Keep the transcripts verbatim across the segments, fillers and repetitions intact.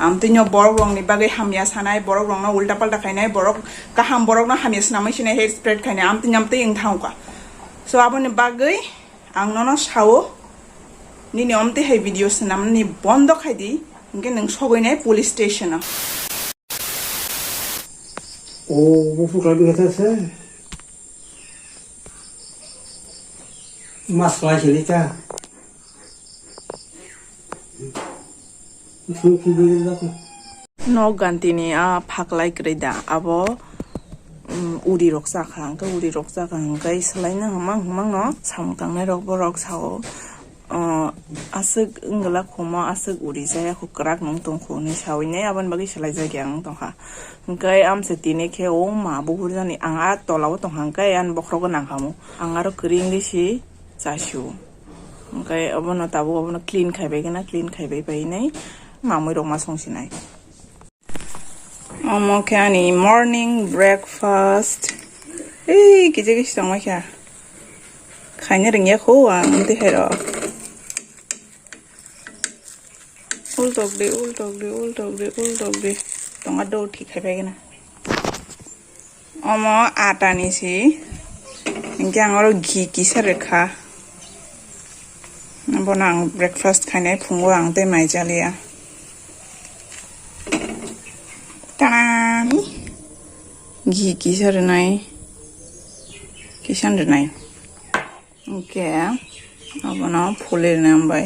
Amtwino borok rokni bagwi hamya sanai, borok rokno ulta palta khainai, borok kaham borokno hamya swnamwi sinai hate spread khainai, amtwino amtwi wng thangkha. So aboni bagwi ang nono sao, nini omtwi hai video swnamnani bondo khai di, hinkhe nwng sogwi nai police station o. O, buphuru kaibi khe ta se. Mas lai sili ta. Nok gantini a phaklai kwrwi da, abo, um, uri rok chakha, hwnkhe uri rok chakha, hwnkhe swlaina hwnmang hwnmang no samung tangnai rok borok sao, uh, aswk wngla khomo, aswk uri jaya kho, kwrak nung tong kho hinwi sawi nai, aboni bagwi swlai jak ya wng tongkha. Hwnkhe amse tini khe o ma buphuru jani ang a tola o tongkha, hwnkhe ani bokhorogo nangkhamu, ang aro kwrwi wngwi si chasio. Hwnkhe obono tabuk obono clean khaibai gana, clean khaibai painai mamwi rok ma songsinai. Omo khe ani morning breakfast. Ei, kisa kisa tongmai kha. Khaina rwngya kho ang tei hai rok. Ultok de, ultok de, ultok de, ultok de. Tonga do thik khai pai gana. Omo atani si. Hinkhe ang oro ghi kisa rwkha. Bono ang breakfast khainai phungo ang tei mai chaliya. Tana! Ghi kisa rwnai. Kisa rwnai. Hwnkhe abono phulirnai hambai.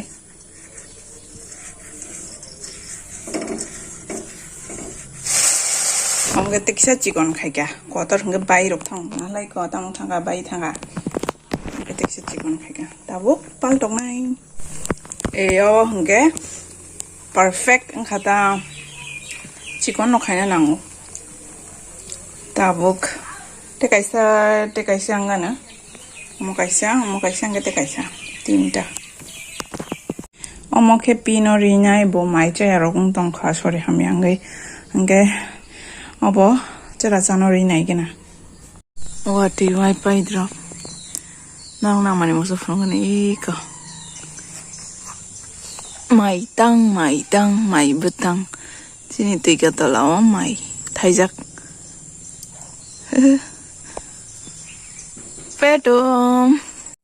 Omo khe tekisa chikon khaikha. Kotor hwnkhe bai rok thang. Nalai ko tamo thangkha, bai thangkha. Hwnkhe tekisa chikon khaikha. Tabuk paltoknai. Eyo hwnkhe perfect wngkha ta. Chikon no khaina nango. Tabuk. Tei kaisa, tei kaisa wngana. Omo kaisa, omo kaisa, hwnkhe tei kaisa. Tinta. Omo khe pino rinai, bo mai chaya rok wng tongkha, sorry, hamya wngwi. Hwnkhe obo chwla chano rinai gena. Watwi waipai drop. Nang nangmani musu phunukgani iko. Mai tang, mai tang, mai bwtang. Chini twi ka tola o mai thaijak. Petum.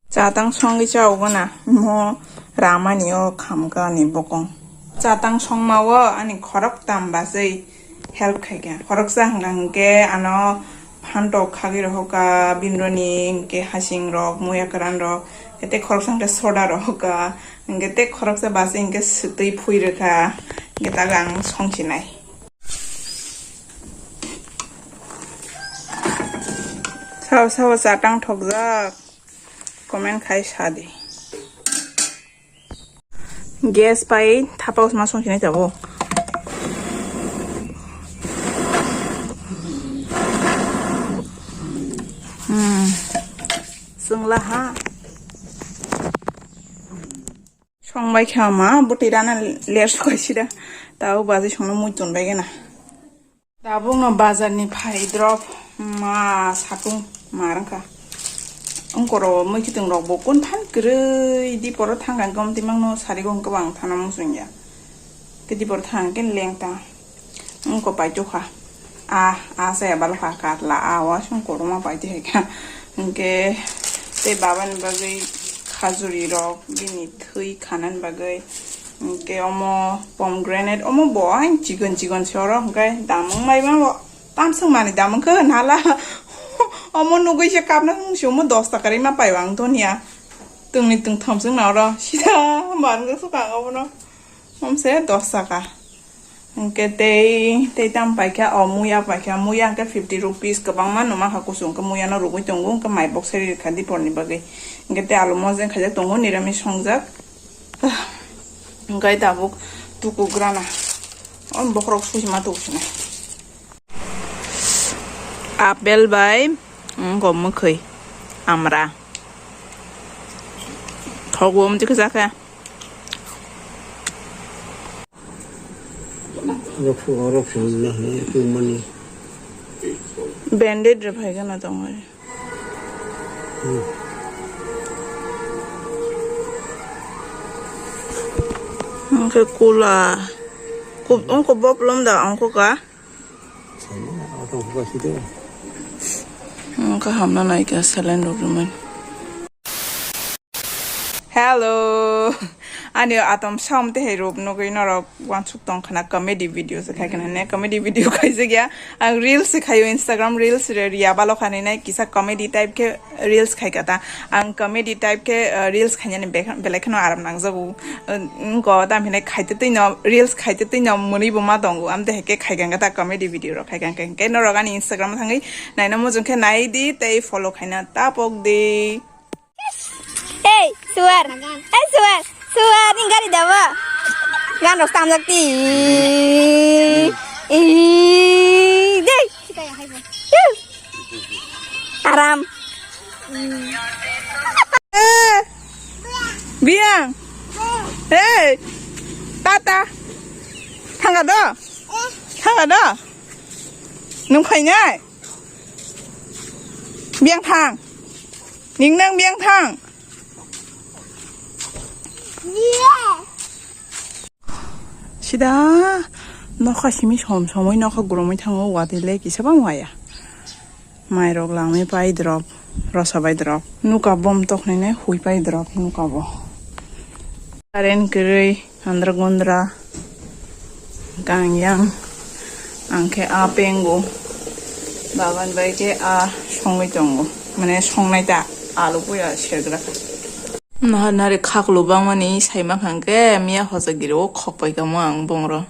Chatang songwi chaogo na mo ramani o khamka ni bokong. Chatang songma o ani khorok tam bachwi help khaikha. Khoroksa hwnkha hwnkhe ano phantok khagwi rohorkha, bini roni hwnkhe hasing rok, muya kwran rok, tei khoroksa hwnkhe soda rohorkha, hwnkhe tei khoroksa bachwi hwnkhe swtwi phui rwkha, hwnkhe tabuk ang songsinai. Sao sao chatang thokjak, comment khai sadi. Gas pai thapa usma song sinai tabuk. Hmm. Sungla ha. Song bai kha ma, bwtwi rana ler sokai sida. Tao baji songno mui ton bai gana. Tabukno bazarni phai drop ma satung ma rwngkha. Wngkoro mui kiting rok bo kun phan kwrwi diporo thangkha hwnkhe omtwi mangno sarigo hwnkhe bo ang thana muchungya. Khe diporo thang khe lengta wngkho paitokha. A, a saya balokha katla a wasung koroma paitwi hai kha. Hwnkhe tei babani bagwi khajuri rok bini thwi khanani bagwi. Hwnkhe omo pomegranate, omo bo hain chikon chikon se oro, hwnkhe damung maiba bo tamswk manwi damung khe nala. Omo nugwi se kapna wngse omo dos taka rima paibo ang donya. Tungni tungtham swk na oro sida manwk swkang obono. Omse dos taka. Hwnkhe tei, tei tam paikha, o muya paikha, muya hwnkhe fifty rupees, kwbangma numa kha kuchung khe muya no rwgwi tongo, hwnkhe mai box sari rwkha diporni bagwi. Hwnkhe tei alu mojeng khaijak tongo, niramis songjak. Hwnkhe tabuk tukugrana. O bokhorok suisima tuksina. Apple bai, mm, ko mwkhwi, amra. Thogo mtwi khe jakha. Bandit rw phai gana tongo. Hwnkhe kula. Kub-, wngkha bo polom da wngkha ka. Wngkha hamna naikha saline rok rwmani. Hello. Ani atom sound tei hai rok nugwi norok wansuk tong khana comedy video se khai khana ne comedy video khaijak ya. Ang reels se khaio Instagram reels re riya balo khani nai kisa comedy type khe reels khai kata. Ang comedy type khe, uh, reels khainani bek-, belai kheno aram nangjago. Uh, wngko tam hinai khaite twi no reels khaite twi no mwnwi bo ma tongo. Amte heke khai kang kata comedy video rok khai kang khe norok ani Instagram thangwi naina mujung khe nai di tei follow khaina tapok di. Ei, suar. Ei, suar. Suar, ni gari dawa. Gan rok tamjak ti. Ih, dei. Aram. Eh, Biang. Hey, tata. Thangka do. Thangka do. Nung phainai. Biang thang. Ning nang biang thang. Sida nokha simi som somoi nokha gurumoi thango, watwi le kisa bang waya. Mai rok lamwi pai drop, rosa bai drop. Nuka bom toknai nai hui pai drop nuka bo. Current kwrwi. Andra gundra kang yang ang khe a pengo bagan bai khe a songwi tongo, mane songnai ta alu puya sergra. Nahar nari khaklu bangmani saima khang khe miya hosa giri o khok pai kamo ang bongro.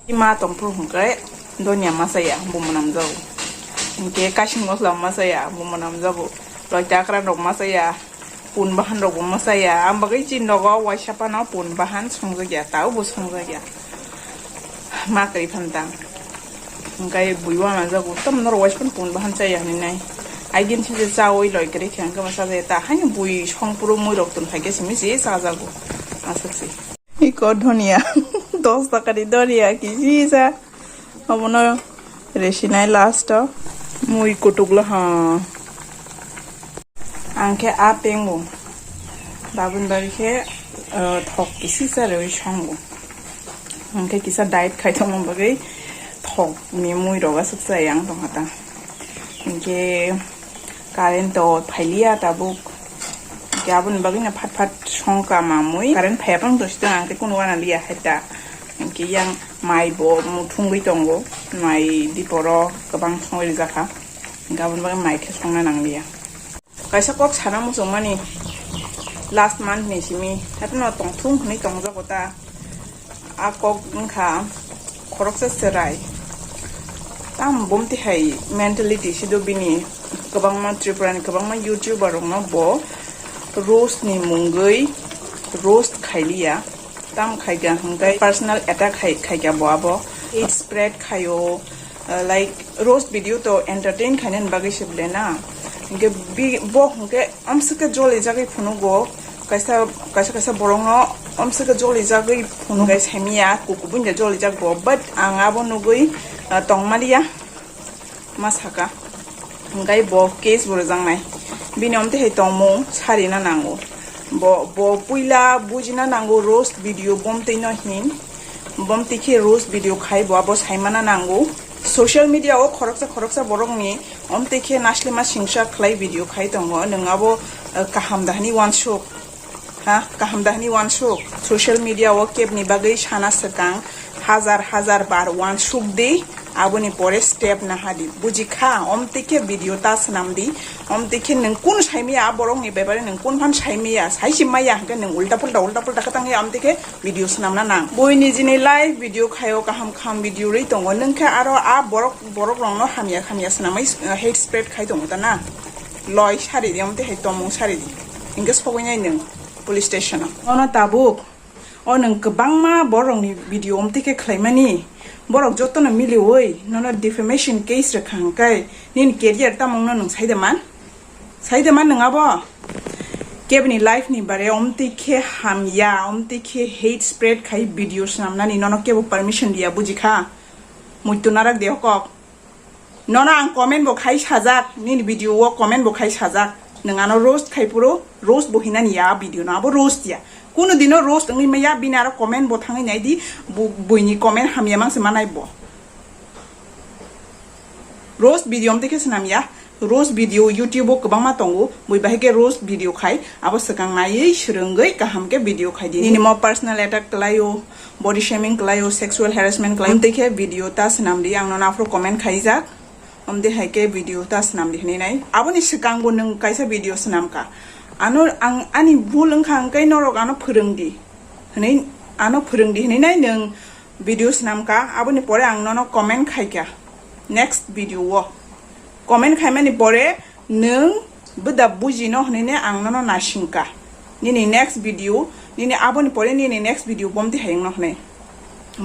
Ma tongphuru hwnkhe donya masa ya bo mwnam jago, hinkhe kasing mosla masa ya bo mwnam jago, loi takra rok masa ya. Pun bahan rok bo masa ya, ang bagwi chini nogo waisa phano pun bahan songjak ya, tao bo songjak ya. Ma kwrwi phan tang. Hwnkhe bui wana jago, tamo norok waisa phano pun bahan chaya hinwi nai. Aigin se chaui loi kwrwi khe hwnkhe ma chajak ya, ta haino bui songphuru mui rok tong khai khe simi se chajago. Aswk se. Iko dhoniya. Dos taka ni dhoniya kisi sa. Abono resinai last o mui kutuk lo ha. Ang khe a pengo. Babun bai khe, uh, thok kisi sa rewi songo. Ang khe kisa diet khai tongma bagwi thok ni mui rok aswk chai ang tongkha ta. Hinkhe current to phailiya tabuk. Hinkhe aboni bagwi no phat phat songkha mamui. Current phaiya phano dosi tong ang tei kunu wana liya hai ta. Hinkhe yang mai bo muthungwi tongo. Mai diporo kwbang songwi rijak kha. Hinkhe aboni bagwi mai khe songna nangliya. Kaisa kok sana muchungmani last month ni simi. Haino tongthung hwnwi tongjago ta. A kok wngkha khoroksa chwrai. Tam bumti hai mentality sido bini kwbangma Tripura ni kwbangma YouTuber rokno bo roast ni mungwi roast khailiya. Tam khaikha hwnkhe personal attack khai, khaikha bo abo. Hate spread khaio, uh, like, roast video to entertain khainani bagwi se bwle na. Hinkhe bi-, bo hinkhe amswkhe jolijagwi phunugo, kaisa, kaisa, kaisa borokno amswkhe jolijagwi phunugo, saimiya, kuku buini jolijak bo, but ang abo nugwi, ah, tongmaliya, ma saka. Hinkhe bo case bo rwjaknai. Bini omtwi hai tongmung sarina nango. Bo, bo puila bujina nango roast video bomtwi no hin. Bomtwi khe roast video khai bo abo saimana nango. Social media o khoroksa khoroksa borokni omtwi khe naslima singsa khlai video khai tongo. Nwng abo, eh, kaham da hwnwi uansuk. Ha, kaham da hwnwi uansuk. Social media o kebni bagwi sana swkang hajar hajar bar uansuk di. Aboni pore step naha di. Buji kha, omtwi khe video ta swnam di. Omtwi khe nwng kunu saimiya, a borokni bepare nwng kunu phan saimiya, saisi maya hwnkhe nwng ulta pulta, ulta pulta khe tangya, omtwi khe video swnamna nang. Bui nijini live video khaio, kaham kaham video rwi tongo. Nwng khe aro a borok, borok rokno hamya hamya swnamwi, uh, hate spread khai tongo ta na. Loi sari di, omtwi hai tomung sari di. Hinkhe sogwi nai nwng police station o. Ono tabuk, o nwng kwbangma borokni video omtwi khe khlaimani. Borok jotono miliwi nono defamation case rwkha hwnkhe nini career tamungno nwng sai de man? Sai de man nwng abo? Kebini life ni bare omtwi khe hamya, omtwi khe hate spread khai video swnamnani nono kebo permission diya, buji kha? Muitu narak de hokok. Nono ang comment bo khai sajak, nini video o comment bo khai sajak. Nwng ano roast khai phuru, roast bo hinani ya video no, abo roast ya. Kuno dino roast wngwi maya, bini aro comment bo thangwi nai di, bo-, buini comment hamya mang se manai bo. Roast video amtwi khe swnam ya. Roast video YouTube o kwbangma tongo, bui bahai khe roast video khai, abo swkang naiwi swrwngwi kaham khe video khai di. Nini mo personal attack kwlaio, body shaming kwlaio, sexual harassment kwlaio, amtwi khe video ta swnam di, ang nono aphuru comment khaijak, amtwi hai khe video ta swnam di hwnwi nai. Aboni swkang bo nwng kaisa video swnam kha, ano ang ani bhul wngkha hwnkhe norok ano phwrwng di hwnwi, ano phwrwng di hwnwi nai nwng video swnam kha, aboni pore ang nono comment khai kha next video o. Comment khaimani pore nwng bwda bujino hwnwi ne ang nono nasing kha. Nini next video, nini aboni pore nini next video bomti hai wngno hwnwi.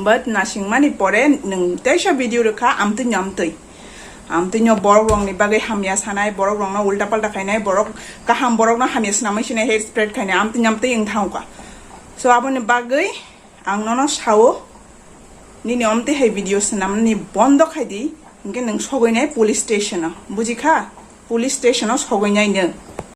But nasingmani pore nwng teisa video rwkha amtwi no amtwi. Amtwi no borok rokni bagwi hamya sanai, borok rokno ulta palta khainai, borok kaham borokno hamya swnamwi sinai hate spread khainai, amtwi no amtwi wng thangkha. So aboni bagwi ang nono sao, nini omtwi hai video swnamnani bondo khai di, hinkhe nwng sogwi nai police station o, buji kha? Police station o sogwi nai nwng.